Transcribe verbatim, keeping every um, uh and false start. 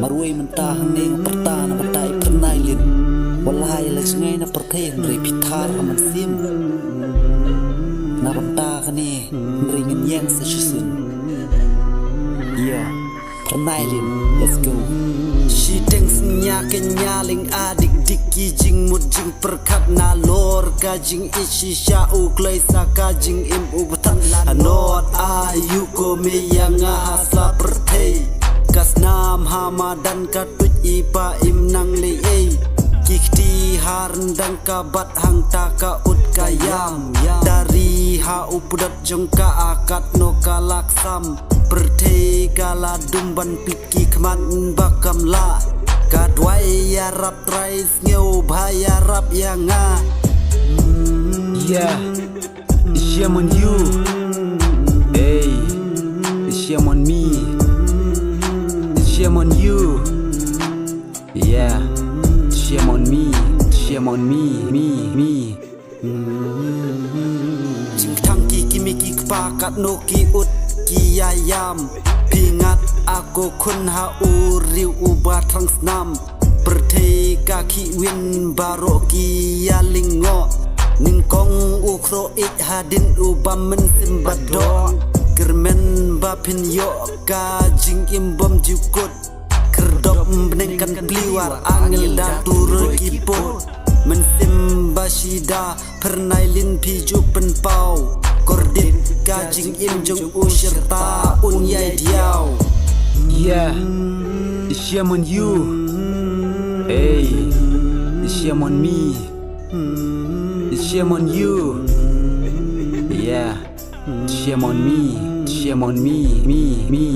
Marwei mynta hangne nga pyrta na bynta i Pyrnai Lin. Wat la ïa la jngai na pyrthei hynrei phi thar ha mynsiem. Na bynta kane hynrei ngin ïeng sa shisien. Ïa, Pyrnai Lin, let's go. Shiteng synñia kynñia lynga dik dik ki jingmut jingpyrkhat nalor ka jingïeit shisha u kloi sa ka jingim u bthat. Hanot aïu ko me ïa nga ha sla pyrthei. Ka snam ha madan ka tuid i pa im nang lei ei. Ki kti ha ryndang ka bat hangta ka ut ka ïam. Dari ha u pdot jong ka a katno ka la ksam. Pyrthei ka la dum ban plit ki khmat ba kam lah. Ka duwai ïarap Trai sngew ba ïarap ïa nga. Yeah, shame on you. Hey, shame on me. Shame on you. Yeah, shame on me. Shame on me, me, me. Jingtang ki kmie ki kpa katno ki ut ki ïa ïam. Pyngat ako khun ha u riew uba thrang snam. Pyrthei ka khih win baroh ki ïa lyngngoh. Nyngkong u khroh ïeit hadien u bam mynsiem ba doh. Kyrmen ba phin ïoh ka jingim bym ju kut. Khyrdop bneng kan pliwar angel da turoi ki put. Mynsiem ba shida Pyrnai Lin phi ju pynpaw. Kordit ka jingim jong u shirta un ïai diaw. Yeah, shame on you. Hey, shame on me. Shame on you. Yeah, shame on me. Shame on me, me, me.